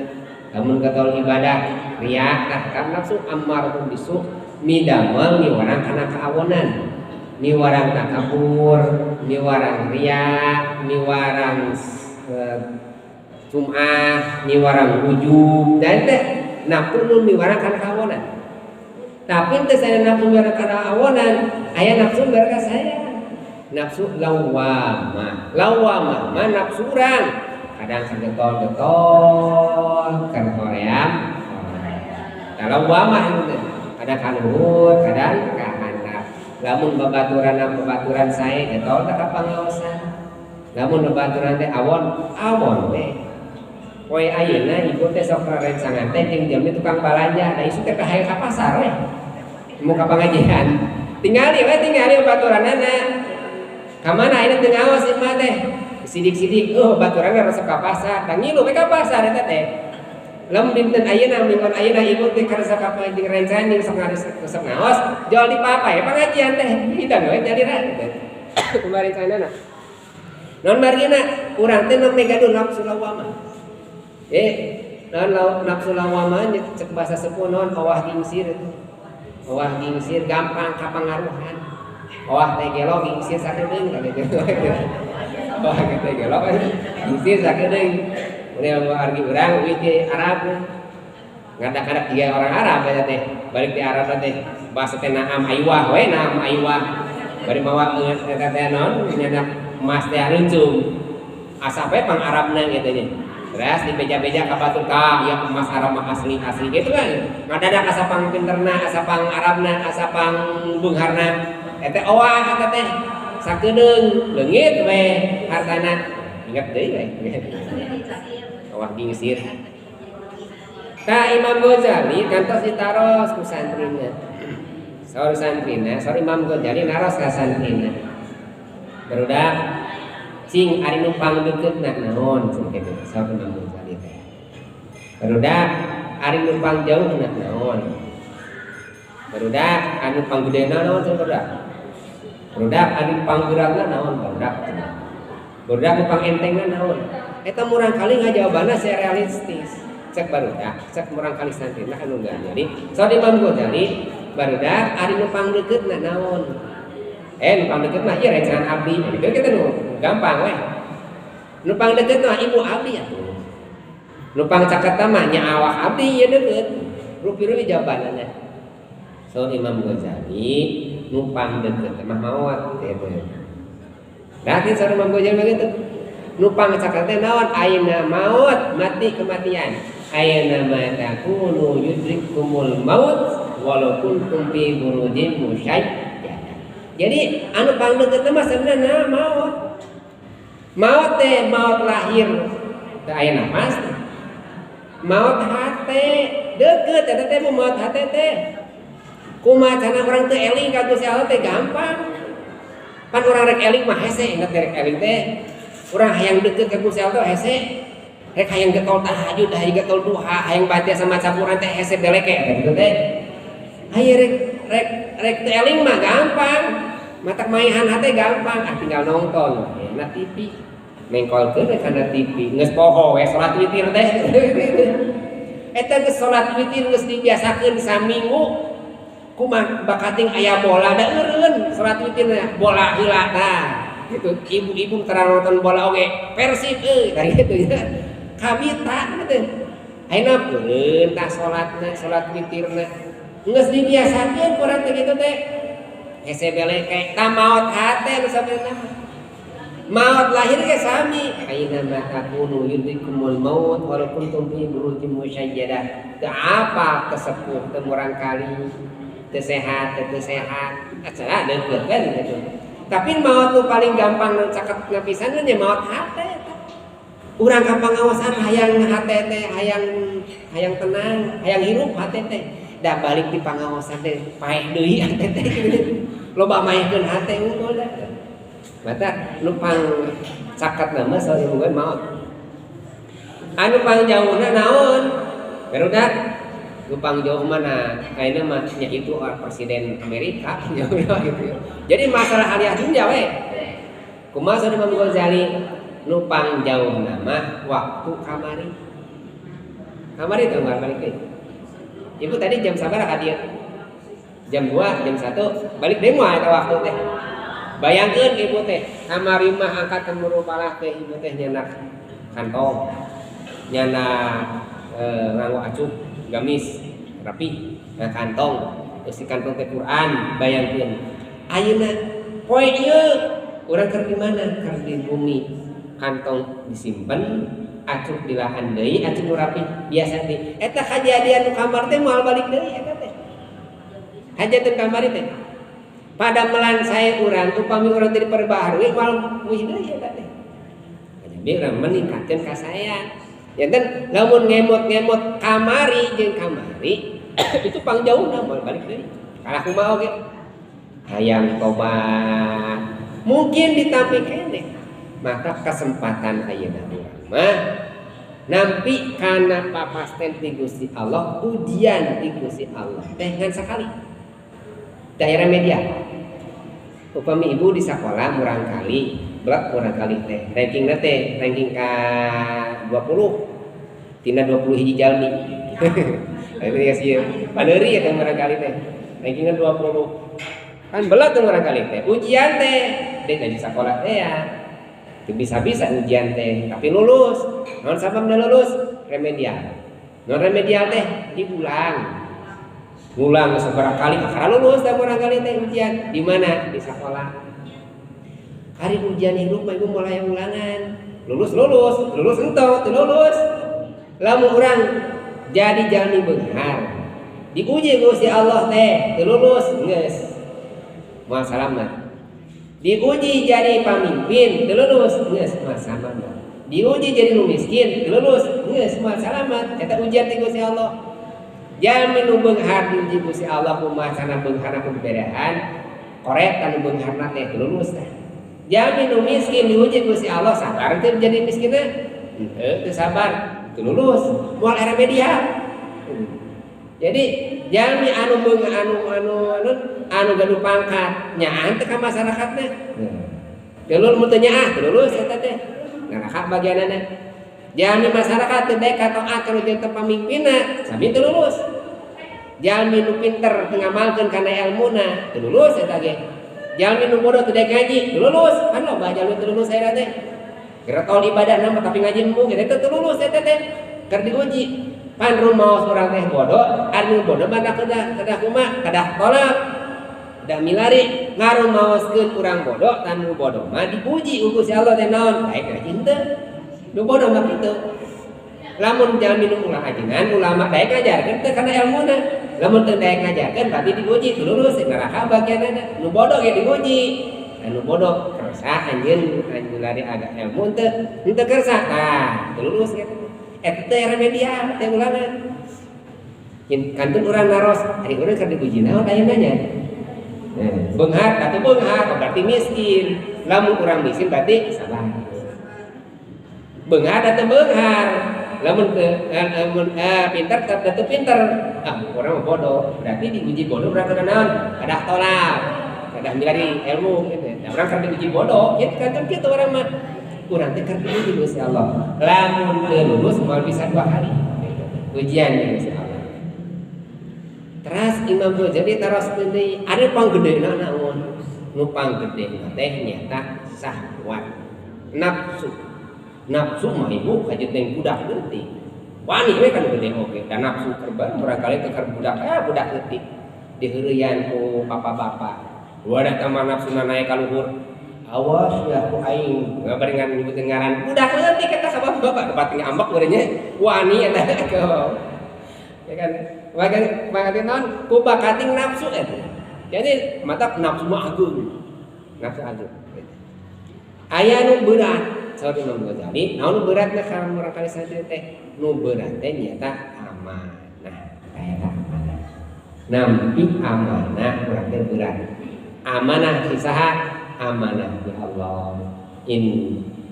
Lamun katol ibadah riya tah kan nafsu ammaratun bisu midamel miwarang kana kaawonan. Miwarang takabur, miwarang riya, miwarang sum'ah, miwarang ujub dan teh nafsu nu miwarang kana kaawonan. Tapi teh saya nafsu miwarang kana kaawonan, aya nafsu miwarang ka saya. Nafsu lawamah, lawamah mah nafsu urang. Kadang sagetol-getol kana hoream. Tah lawamah itu teh kadang ka luhur, kadang ka handap. Lamun babaturan sae getol teh ka pangaosan. Lamun babaturan teh awon, awon we. Poe ayeuna ibu teh sok rencangan teh jeung jalmi tukang balanja, da isu teh hayang ka pasar we. Mun ka pangajian. Tingali we tingali babaturanana. Ka mana ayeuna teu ngaos ieu mah teh. Sidik-sidik, oh baturanna resep ka pasar, da ngilu we ka pasar eta teh. Lamun dinten ayeuna minggon ayeuna ibu teh karesa ka jeung rencangan jeung sok resep ngaos, jual di papa ya pangajian teh. Hidang we nyalira teh. Kumaha rencanana? Non margina urang teh nembe gaduh nafsu lawamah. Non nafsu lawamah cek bahasa sepuh non owah gingsir itu. Owah gingsir gampang kapangaruhan. Owah teh gelo gingsir sakedeung ka gitu. Owah teh gelo gingsir sakedeung. Mun argi urang uih di Arab. Ngadak-ngadak tiga orang Arab eta teh. Balik di Arab teh bahasa teh naam aywah we naam aywah. Bari mawa eta teh naon nyadak emas teh arencung. Asa we pang Arabna kitu nya. Terus dibeja-beja ka batur ka ya emas Arab mah asli-asli gitu kan. Ngadadak asa pang pinterna, asa pang Arabna, asa pang beungharna. Eta owah eta teh sakedeung leungit we hartana. Ingat deui we. Owah gingsir. Ta Imam Ghazali kantos ditaros ku santrina. Saur santrina, saur Imam Ghazali naros ka santrina. Barudak cing ari nu pangdeukeutna naon cenah kitu saur Imam Ghazali teh. Barudak ari nu pangjauhna naon. Barudak anu panggedena naon cenah barudak. Barudak anu panggeurangna naon barudak cenah. Barudak nu pangentengna naon. Eta murang kali ngajawabanna secara realistis. Cek barudak, cek murang kali santrina anu Ghazali. Saur Imam Ghazali barudak ari nu pangdeukeutna naon. Nu pangdeukeut mah ieu rencangan abdi. Gitu kita nu gampang we. Nu pangdeukeut mah ibu abdi atuh. Nu pangcaket mah nya awak abdi ieu deukeut. Rupi-rupi jawabanna. So Imam Ghazali nu pangdeukeut mah maot gitu. Nah, saur Imam Ghazali mah kitu. Nu pangcaket teh naon? Ayeuna maot, mati kematian. Ayeuna ma takunu yudrikumul maut walau kuntum fi burujin musyayyada. Jadi anu pangdeukeut mah sebenarnya maot. Maot teh maot lahir teu aya napas. Maot hate deukeut eta teh maot hate teh. Kumaha cana urang teu eling ka Gusti Allah teh gampang. Pan urang rek eling mah hese, ingat rek eling teh. Urang hayang deukeut ka Gusti Allah hese. Rek hayang getol tahajud, hayang getol duha, hayang baca sama campuran teh hese beleke eta kitu teh. Haye rek rek rek teu eling mah gampang. Matak maehan hate gampang, ah tinggal nonton na TV. Mengkolkeun we kana TV, geus poho we salat witir teh. Eta geus salat witir geus dibiasakeun saminggu. Kumaha bakating aya bola da eureun salat witir bola heula tah. Gitu ibu-ibu tara nonton bola oge Persib euy tah kitu ya. Kami tak teh. Ayeuna eureun tah salatna, salat witirna. Geus dibiasakeun ku urang teh kitu teh. Hese beleke tah maot hate nu sabenerna mah. Maot lahir ge sami. Aina ma takunu yudrikumul maut walau kuntum fi burujin musyayyadah. Teu apa kesepuh teu murang kali teu sehat teu sehat. Acara deukeut kan gitu. Tapi maot nu paling gampang nu caket pisan nya maot hate eta. Urang ka pangaosan hayang hate teh hayang hayang tenang, hayang hirup hate teh. Da balik di pangaosan teh paeh deui hate teh gitu. Loba maehkeun hate unggul da. Mata nu pang caket nama saur ilmuwan maot. Anu pangjauhna naon? Barudak lupang jauh mana ayeuna mah nya itu presiden Amerika gitu. Jadi masalah aliyah dunya we. Kumaha saur Imam Ghazali nupang jauh nama waktu kamari. Kamari teh balik deui. Ibu tadi jam sabaraha ka dieu? Jam 2, jam 1 balik deui moal eta waktu teh. Bayangkeun ibu teh kamari mah angkat murupalah teh ibu teh nyandak kantong. Nyandak nganggo acuk gamis rapi nah kantong terus di kantong teh Quran bayangkeun ayeuna poe ieu urang keur di mana keur di bumi kantong disimpen acuk dilahan deui acuk nu rapi biasa teh eta kajadian nu kamar teh moal balik deui eta teh hajatun kamari teh pada melan sae urang upami urang teh diperbaharui moal muih deui eta teh jadi urang meningkatkeun kasaean. Ya kan, lamun ngemot-ngemot kamari jeung kamari itu pangjauhna moal balik deui. Kalah kumaha oge? Hayang tobat. Mungkin ditampi keneh. Maka kesempatan ayeuna urang mah nampi kana papasten ti Gusti Allah, ujian ti Gusti Allah teh ngan sakali. Daerah media. Upami ibu di sakola murang kali, berat murang kali teh. Rankingna teh ranking ka 20 tina 20 hiji jalmi. Itu ya sih. Paneuri ya teh murang kali teh. Rankingna 20. Kan belat tuh murang kali teh. Ujian teh deh dari sekolah teh ya. Teu bisa-bisa ujian teh, tapi lulus. Naon sababna lulus? Remedial. Naon remedial teh? Diulang. Ngulang sabaraha kali kakara lulus teh murang kali teh ujian. Di mana? Di sekolah. Hari ujian hirup mah ibu mulai ulangan. Lulus lulus, lulus entong, teu lulus. Lamun urang jadi jalmi beunghar. Diuji ku Gusti Allah teh, teu lulus geus. Moal salamat. Diuji jadi pamimpin, teu lulus geus moal salamat. Diuji jadi nu miskin, teu lulus geus moal salamat. Eta ujian ti Gusti Allah. Jalmi nu beunghar diuji Gusti Allah kumaha sana beungharna ku beberehan, koret anu beungharna teh teu lulus teh. Jalmi nu miskin diuji Gusti Allah sabar teu jadi miskinna? Henteu, teu sabar, teu lulus, moal era media. Jadi jalmi anu beung anu anu anu anu gaduh pangkat nyaah teh ka masyarakatna. Teu lulus mun teu nyaah teu lulus eta teh. Neraka bagianana. Jalmi masyarakat teu daek kataat kana janten pamimpinna, sami teu lulus. Jalmi nu pinter teu ngamalkeun kana elmuna, teu lulus eta ge. Jalmi nu bodoh teu daek ngaji, teu lulus. Kan loba jalmi teu lulus ayeuna teh. Geura ibadah mah tapi ngaji embung eta teu lulus eta teh. Keur diuji. Pan rumaos urang teh bodoh, anu bodoh mah kedah kedah kumaha? Kedah tolak. Kedah milari ngarumaoskeun urang bodoh, tan nu bodoh mah dipuji ku Gusti Allah teh naon? Daek ngaji henteu. Nu bodoh mah kitu. Lamun jalmi nu ulah ajengan ulama daek ngajarkeun teu kana elmuna. Lamun teu daek ngajarkeun berarti diuji teu lulus neraka bagianana. Nu bodoh ge diuji. Anu bodoh kersa anjeun anjeun lari agak ilmu teu henteu kersa tah teu lulus kitu. Eta teh remedial teh ulangan. Kantun urang naros ari urang keur diuji naon ayeuna nya? Beunghar atuh beunghar berarti miskin. Lamun urang miskin berarti salah. Beunghar atau beunghar. Lamun teu lamun pinter teu pinter. Ah urang mah bodoh. Berarti diuji bodoh urang kana naon? Kedah tolak. Kedah milari ilmu gitu. Nah, urang keur diuji bodoh, kitu kantun kitu urang mah. Urang teh keur diuji Gusti Allah. Lamun teu lulus moal bisa dua kali. Gitu. Ujian di Gusti Allah. Teras Imam Ghazali teras deui, ada panggedena naon? Nu panggedena teh nyata syahwat. Nafsu. Nafsu mah ibu kajeut teh budak leutik. Wani we kan gede oge, dan nafsu keur barangkali teh keur budak, budak leutik. Diheureyan ku bapak-bapak. Wadah tambah nafsuna naik ka luhur. Awas ya ku aing ngabarengan nyebutin ngaran budak leutik eta ka bapak-bapak tempat ngambek meureun wani eta ke. Ya kan maka naon ku bakating nafsu eta. Jadi mata nafsu mah agung. Nafsu agung. Aya nu berat saur Imam Ghazali, naon nu beratna ka murang kali santri teh? Nu berat teh nyata amanah. Eta amanah. Nampi amanah urang teh berat. Amanah ti saha? Amanah ti Allah. In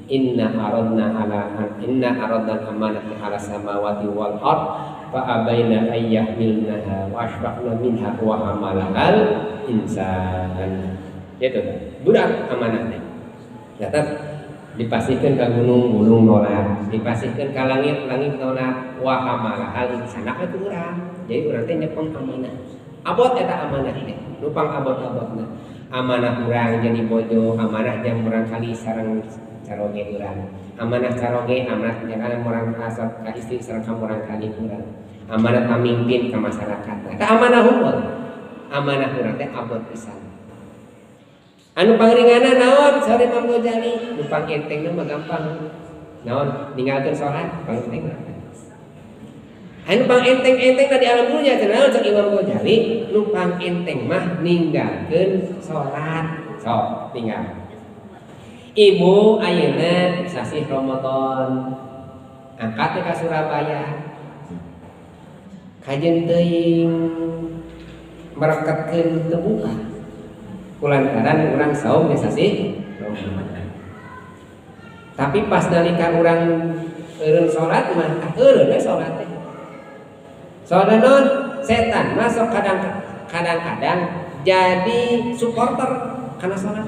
Inna aradna ala inna aradna amanata ala samawati wal ard fa abaina ay yahmilnaha wa ashfaqna minha wa hamalahal insan. Gitu. Berat amanah teh. Nyata dipasihkeun ka gunung, gunung nolak, dipasihkeun ka langit, langit nolak, wa hamalahal insan ka urang. Jadi urang teh nyepeng amanah. Abot eta amanah teh, nupang abot-abotna. Amanah urang jadi bojo, amanah jang murang kali sareng caroge urang. Amanah caroge, amanah jangan murang kasar ka istri sareng ka murang kali urang. Amanah pamimpin ka masyarakat. Eta amanah hukum. Amanah urang teh abot pisan. Anu pangringana naon saur Imam Ghazali? Nu pangentengna mah gampang. Naon ninggalkeun salat pangentengna. Anu pangenteng-enteng di alam dunia cenah naon cek Imam Ghazali? Nu pangenteng mah ninggalkeun salat. Sok tinggal. Ibu ayeuna sasih Ramadan angkat ka Surabaya. Kajen teuing mereketkeun teu buka. Kulantaran urang saum di sasih Ramadan. Tapi pas nalika urang eureun salat mah eureun we salat teh. Soalna naon? Setan masuk kadang-kadang jadi supporter kana salat.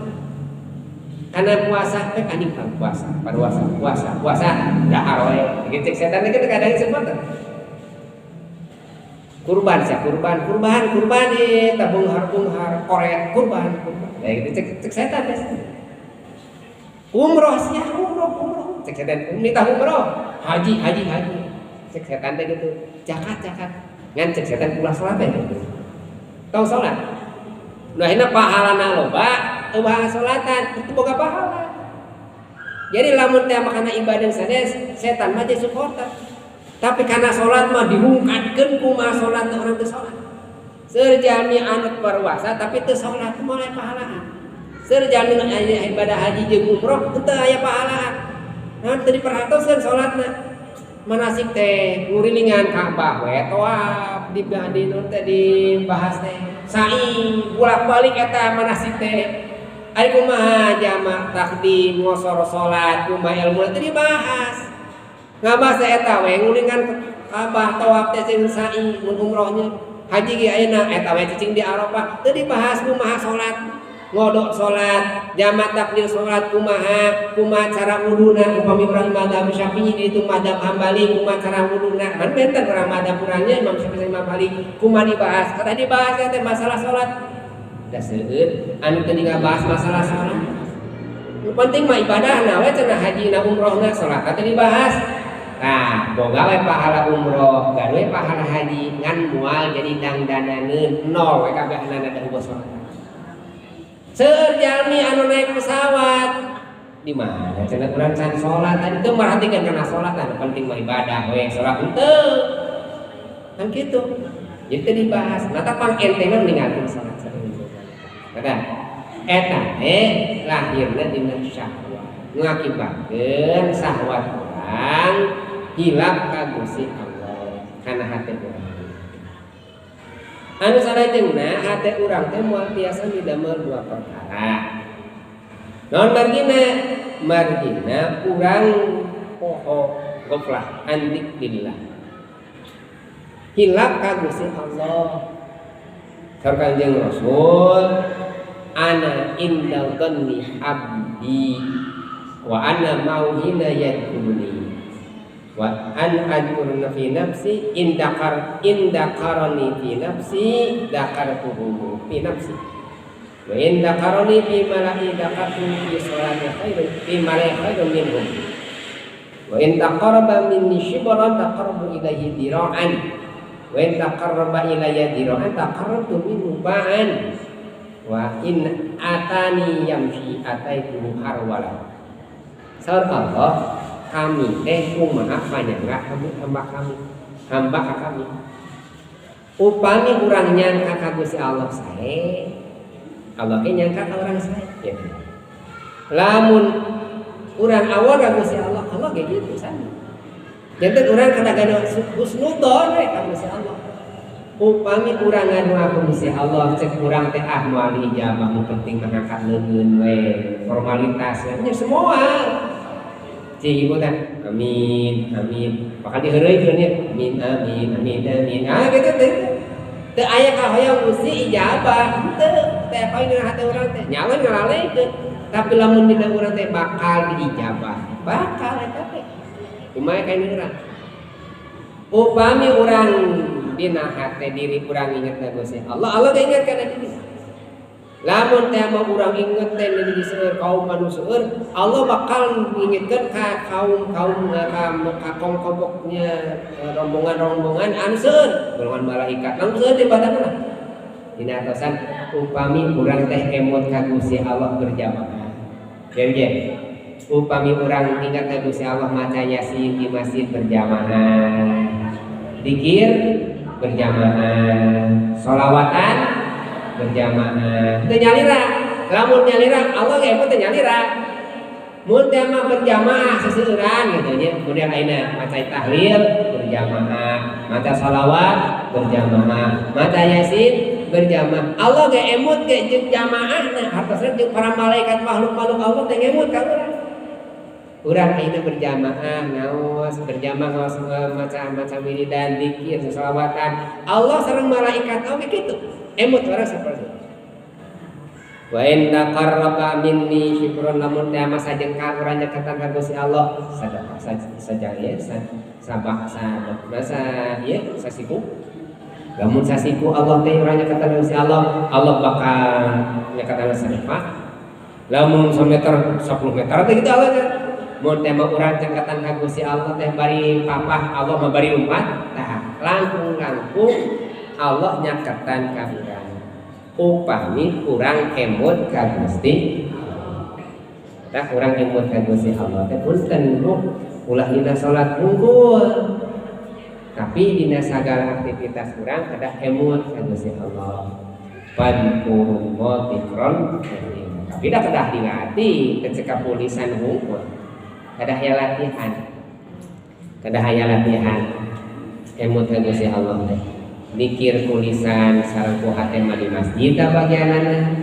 Karena puasa teh anjing pan puasa, puasa, puasa, puasa, dahar we. Gitu cek setan teh kadang supporter. Kurban sia kurban, kurban, kurban tabung har, koret, kurban, kurban. Nah, gitu cek setan teh. Umroh sia umroh, umroh. Cek setan nitah umroh, haji, haji, haji. Cek setan teh gitu. Zakat, zakat. Ngan cek setan ulah salat teh gitu. Tong salat. Nah, ini pahalana loba, eueuh salatan, itu boga pahala. Jadi lamun teh makana ibadah sanes, setan mah jadi supporter. Tapi karena salat mah dihungkatkeun kumaha salat teh urang teu salat. Seueur jalmi anu berpuasa tapi teu salat moal aya pahalaan. Seueur jalmi nu aya ibadah haji jeung umroh teu aya pahalaan. Nah teu diperhatoskeun salatna. Manasik teh ngurilingan Ka'bah we tawaf di teh dibahas teh. Sa'i bolak-balik eta manasik teh. Ari kumaha jamak takdim ngosor salat kumaha ilmu teh dibahas. Ngabahas eta we ngulingan Ka'bah tawaf teh jeung sa'i mun umrohnya. Haji ge ayeuna eta we cicing di Arafah teu dibahas kumaha salat. Ngodok salat, jamak takdim salat kumaha, kumaha cara wuduna upami urang mazhab Syafi'i di itu mazhab Hambali kumaha cara wuduna. Kan benten urang mazhab urangnya Imam Syafi'i Imam Malik kumaha dibahas. Kada dibahas teh masalah salat. Da seueur anu teu ngabahas masalah salat. Nu penting mah ibadahna we cenah hajina umrohna salat teh dibahas. Nah, boga we pahala umroh, gaduh we pahala haji ngan moal jadi dangdananeun nol we kabehanana da eueuh salat. Seueur jalmi anu naik pesawat di mana cenah urang can salat tadi teu merhatikeun kana salat anu penting mah ibadah we salat henteu. Kan kitu. Jadi teu dibahas. Mata pangentengna ninggalkeun salat saeueur. Eta teh lahirna dina syahwat. Ngakibatkeun syahwat urang hilap ka Gusti Allah kana hate urang. Anu salajengna hate urang teh moal tiasa didamel dua perkara. Naon margina? Margina urang poho goflah andik billah. Hilap ka Gusti Allah. Saur Kanjeng Rasul, ana indal dhanni abdi wa ana mauhina yadkuruni wa an adkurna fi nafsi indakar indakarani fi nafsi dakartuhu fi nafsi wa indakarani fi mala'i dakartuhu fi sholati khairun fi mala'i khairun minhum wa in taqarraba minni shibran taqarrabu ilaihi dira'an wa in taqarraba ilayya dira'an taqarrabtu minhu ba'an wa in atani yamshi ataituhu harwala. Saur Allah, kami teh kumaha panyangga hamba kami, hamba ka kami. Upami urang nyangka ka Gusti Allah sae, Allah ge nyangka ka urang sae gitu. Lamun urang awon ka Gusti Allah, Allah ge kitu sami. Janten urang kadang-kadang husnudzon we ka Gusti Allah. Upami urang ngadua ka Gusti Allah, cek urang teh ah moal diijabah, nu penting mah ngangkat leungeun we, formalitas we nya semua. Cing ibu teh amin amin bakal diheureuykeun nya amin amin amin amin ah kitu teh teu aya kahoyong Gusti ijabah henteu teh poe dina hate urang teh nyawa ngalalekeun tapi lamun dina urang teh bakal diijabah bakal eta teh kumaha kain urang upami urang dina hate diri urang inget ka Gusti Allah Allah ge inget kana diri. Lamun teh mah urang inget teh jadi seueur kaum anu seueur Allah bakal ngingetkeun ka kaum-kaum ka kelompoknya rombongan-rombongan anu seueur golongan malaikat langsung seueur di badanna dina atosan upami urang teh emot ka Gusti Allah berjamaah jadi upami urang ingat ka Gusti Allah maca Yasin di masjid berjamaah zikir berjamaah sholawatan berjamaah teu nyalira lamun nyalira Allah ge teu nyalira mun teh mah berjamaah seseueuran gitu nya kemudian ayeuna maca tahlil berjamaah maca shalawat berjamaah maca Yasin berjamaah Allah ge emut ge jeung jamaahna hartosna jeung para malaikat makhluk-makhluk Allah teh ngemut ka urang urang ayeuna berjamaah ngaos berjamaah ngaos maca-maca wiridan zikir sholawatan Allah sareng malaikat oge kitu emut orang seperti itu. Wa in taqarraba minni shibrun lamun teh mah sajengkal urang nyeketan ka Gusti Allah sadaqah sajang ye sabah sadaqah masa ye sasiku lamun sasiku Allah teh urang nyeketan ka Gusti Allah Allah bakal nyeketan sedekah lamun 1 meter 10 meter teh kitu Allah teh mun teh mah urang nyeketan ka Gusti Allah teh bari papah Allah mah bari lumpat tah langkung-langkung Allah nyaketan ka urang upami urang emut ka Gusti tah urang emut ka Gusti Allah teh punten ulah dina salat unggul tapi dina sagala aktivitas urang kedah emut ka Gusti Allah fadkurullah dzikron tapi dah kedah dilatih kecekap lisan hungkul kedah aya latihan kedah aya latihan emut ka Gusti Allah teh dikir kulisan sareng ku hate mah di masjid da bagianana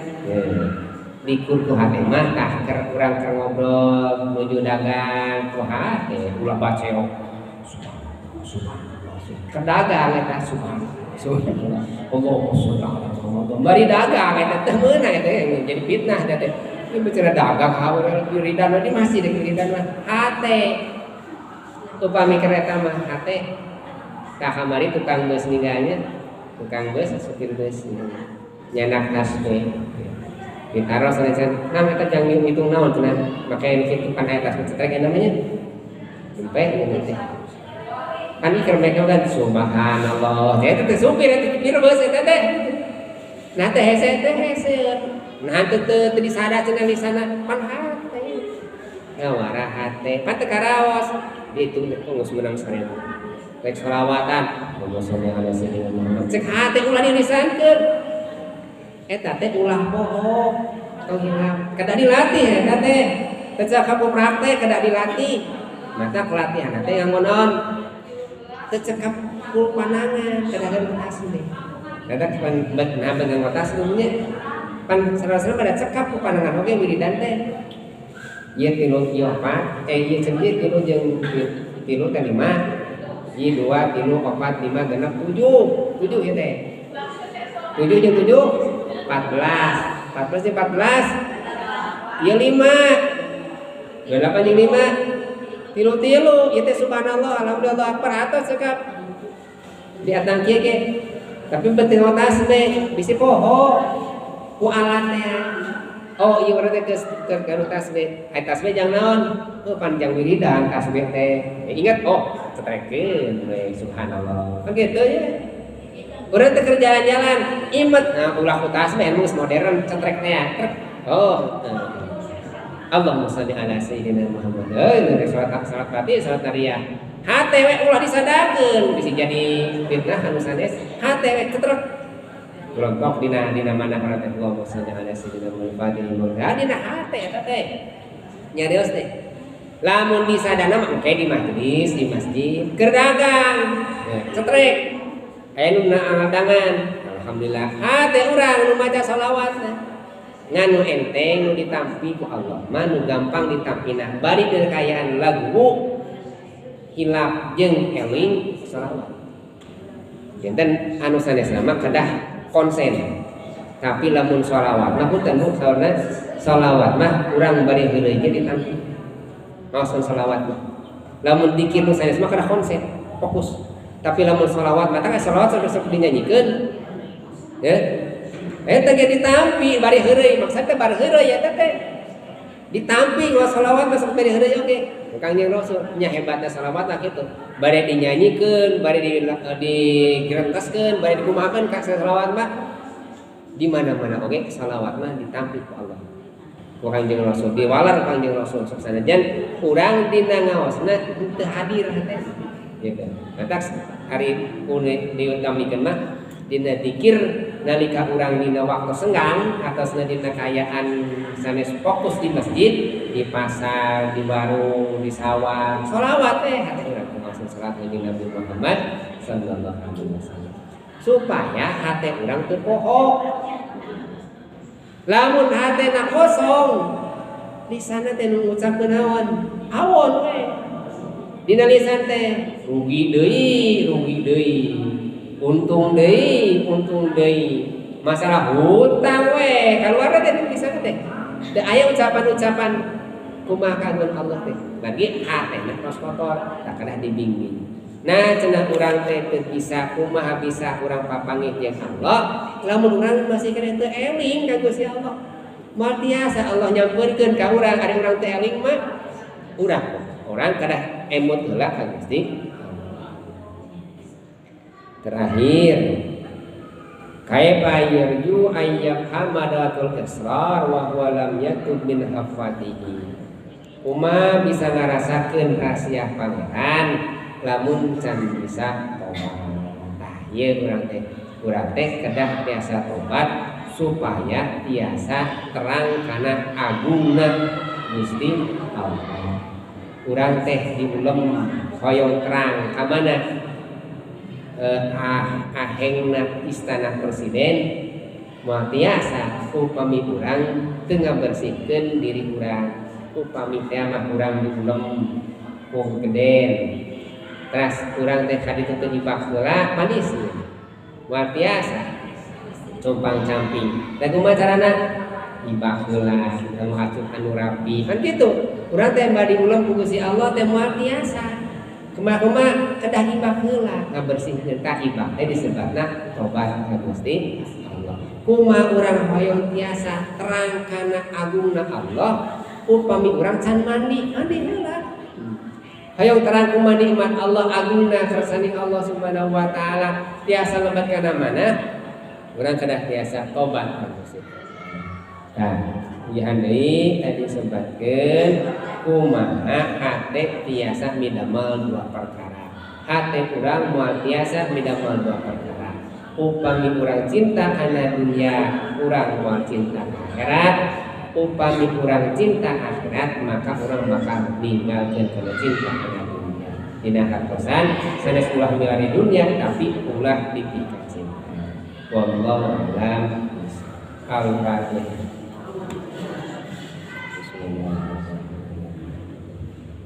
dikur ku hate mah tah keur urang keur ngobrol nuju dagang ku hate ulah baceok subhanallah keur dagang eta subhanallah subhanallah Allahu subhanallah bari dagang eta teh meunang eta jadi fitnah eta teh ieu bicara dagang hawa wiridan di masjid wiridan mah hate upami kereta mah hate tah kamari tukang bus ninggalnya tukang bus supir bus nyanak tasbih ditaruh sanesan nah eta jang ngitung naon cenah make kitu kan aya tasbih cetrek namanya sampai ieu teh kan ieu mereka kan subhanallah eta teh supir eta supir bus eta teh nah teh hese teh hese nah teu teu disada cenah di sana pan hate ngawara hate pan teu karaos dihitung teh geus meunang 1000 rek sholawatan Allahumma sholli ala sayyidina Muhammad cek hate ulah dilisankeun eta teh ulah poho tong hilap kedah dilatih eta teh teu cakap praktek kedah dilatih mata pelatihan teh nganggo naon teu cekap ku panangan kedah tas teh eta pan bet nah nganggo tas nya pan sareng-sareng pada cekap ku panangan oge wiridan teh ieu tilu ieu opat ieu cenah tilu jeung tilu teh 5 I 2, 3, 4, 5, 6, 7 7 ya teh 7 jeung 7 14 14 jeung 14 ieu 5 8 jeung 5 tilu-tilu ieu teh subhanallah alhamdulillah akbar atos cekap di atang kieu ge tapi penting tasbih bisi poho ku alatnya oh ieu urang teh geus keur tasbih ai tasbih jang naon oh panjang wiridan tasbih teh ingat oh cetrekeun we subhanallah kan kitu ya urang teh keur jalan-jalan imet nah ulah ku tasbih anu geus modern cetrek teh oh Allahumma sholli ala sayyidina Muhammad euy salat salat fatih salat nariyah hate we ulah disadakeun bisi jadi fitnah anu sanes hate we cetrek gelontok dina dina mana urang teh Allahumma sholli ala sayyidina Muhammad dina hate eta teh nyarios teh lamun disadana mah engke di majelis di masjid keur dagang cetrek aya nu ngadangan alhamdulillah hate urang nu maca sholawat teh Ngan nu enteng nu ditampi ku Allah mah nu gampang ditampina bari dina kaayaan lagu hilap jeung eling selawat. Janten anu sanesna mah kedah konsen. Tapi lamun sholawat mah punten bu saurna sholawat mah urang bari heureuy ge ditampi. Maosan sholawat mah. Lamun dikir nu sanes mah kedah konsen, fokus. Tapi lamun sholawat mah tah sholawat sok dinyanyikeun. Ya. Eta ge ditampi bari heureuy, maksud teh bari heureuy eta teh. Ditampi ku sholawat mah sok bari heureuy oge. Kangjeng Rasul nya hebatna sholawat mah kitu. Bari dinyanyikeun, bari digerentaskeun, bari dikumahakeun ka sholawat mah di mana-mana oge sholawat mah ditampi ku Allah. Ku Kangjeng Rasul diwalar Kangjeng Rasul sok sanajan urang dina ngaosna teu hadir hate. Gitu. Matak ari diutamikeun mah dina dikir nalika urang dina waktu senggang atau dina kaayaan sanes fokus di masjid, di pasar, di warung, di sawah, sholawat teh hate urang kumaha salat kanjeng Nabi Muhammad sallallahu alaihi wasallam. Supaya hate urang teu poho. Lamun hatena kosong, lisana teh nu ngucapkeun naon? Awon we. Dina lisan teh rugi deui, rugi deui. Untung deui, untung deui. Masalah hutang we, kaluar teh lisan teh. Teu aya ucapan-ucapan kumaha kagungan Allah teh. Bagi hatena tos kotor, tak kedah dibimbing. Nah, cenah urang teh teu bisa kumaha bisa urang papanggih jeung Allah, lamun urang masih keneh teu eling ka Gusti Allah. Moal tiasa Allah nyampeurkeun ka urang, ari urang teu eling mah urang kedah emut heula ka Gusti Allah. Terakhir, kaifa yarju ayyafhamadatul israr wa huwa lam yatub min hafatihi. Kumaha bisa ngarasakeun rahasia pangeran lamun can bisa tobat. Tah ieu urang teh kedah tiasa tobat supaya tiasa terang kana agungna Gusti Allah. Urang teh diulem hoyong terang ka mana? Ahengna istana presiden moal tiasa upami urang teu ngabersihkeun diri urang. Upami teh mah urang diulem ku geden. Teras urang teh kaditu teu ibak heula manis moal tiasa compang camping. Da kumaha carana? Ibak heula anu atuh anu rapi. Kan kitu. Urang teh bari ulem ku Gusti Allah teh moal tiasa. Kumaha-kumaha kedah ibak heula ngabersihkeun ka ibak teh disebutna tobat ka Gusti Allah. Kumaha urang hoyong tiasa terang kana agungna Allah upami urang can mandi, mandi heula. Hayang terang kumaha nikmat Allah agungna kersane Allah Subhanahu wa taala tiasa lebat kana mana urang kedah tiasa tobat ka Gusti. Nah, ieu deui tadi sebatkeun kumaha hate tiasa midamel dua perkara. Hate urang moal tiasa midamel dua perkara. Upami urang cinta kana dunia, urang moal cinta akhirat. Upami urang cinta akhirat, maka urang bakal ninggalkeun kana cinta kana dunia. Dina hartosan sanes ulah milari dunia tapi ulah dipika cinta. Wallahu a'lam. Al-Fatihah.